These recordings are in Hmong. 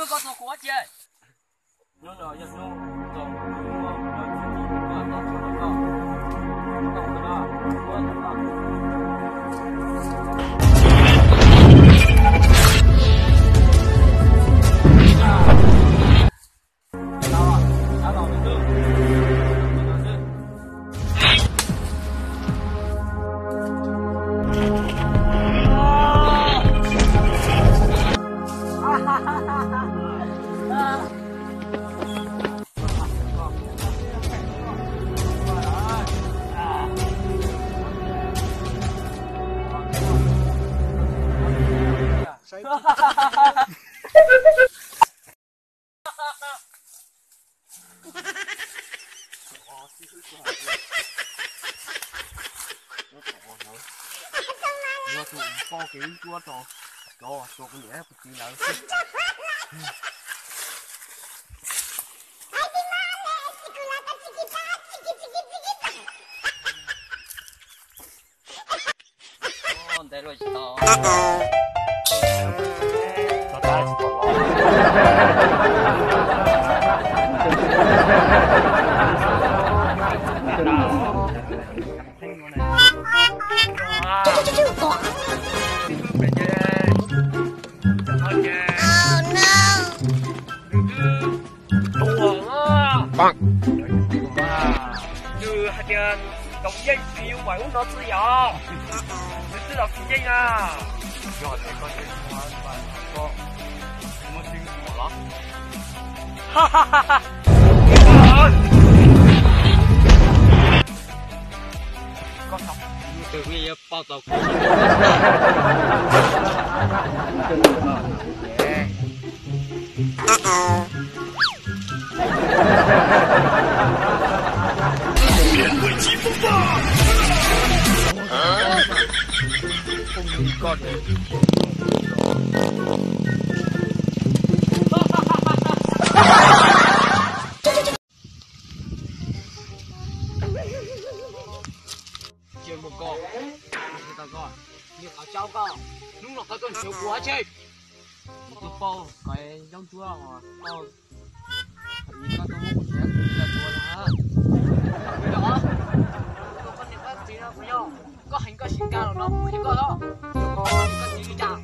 Koj tos kuv ua cas? Hnub no yog hnub thaum kuv muab lawv txuj ci rau koj, tau tshuaj rau koj. Koj mus no, muab rau koj. Los, los, los, los, los. Yog tus pauj kev ntsuab rau, rau, rau kuv niam kuv txiv lawv. Ntev lawm tsis tau. Nws hais tias Toom Yeej tsis yog ua ub no xwb yom. Nws twb los tsis yeej na. Yog tias koj tsis muaj, koj muaj tseeb los? Koj xav tus twg yuav pauj tau kuv? Tsis mus koj, tsis tau koj, niam qhov tsaub koj, hnub no koj tuaj nrhiav kuv tsis. Kuv tuaj pauj koj zaub ntsuab os, koj, koj tuaj muab kuv nrhiav kuv tsis tau tua na. Koj niam koj txiv no kuv yog, koj heev koj siv nkag los no kuv qhia koj los, koj txiv li cas.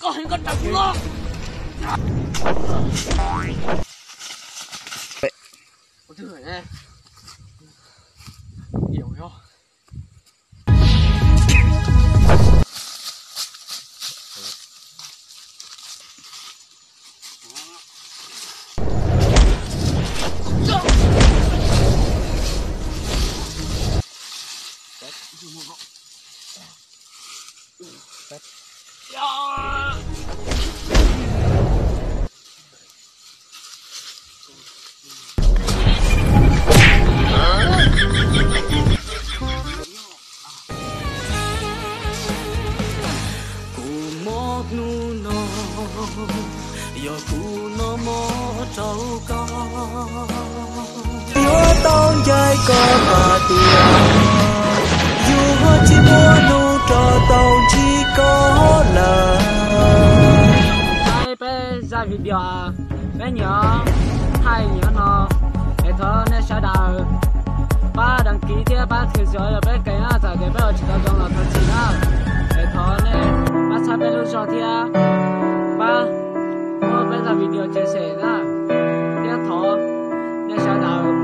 Koj heev koj ras kuv los. Kuv mob hnub no, yog kuv noj mov rau koj. Yuav tau ncaim koj tas tias, yus yuav tsis muaj hnub rov tau ntsib koj lawm. Peb zaj video, peb nyiam thaij nyiam no, es thov nej sawv daws pab đăng ký thiab pab theo dõi yog peb kev na, txawm tias peb ua tsis tau zoo los thov txim na. Es thov nej pab txhawb peb lub zog thiab pab muab peb zaj video chia sẻ na, thiab thov nej sawv daws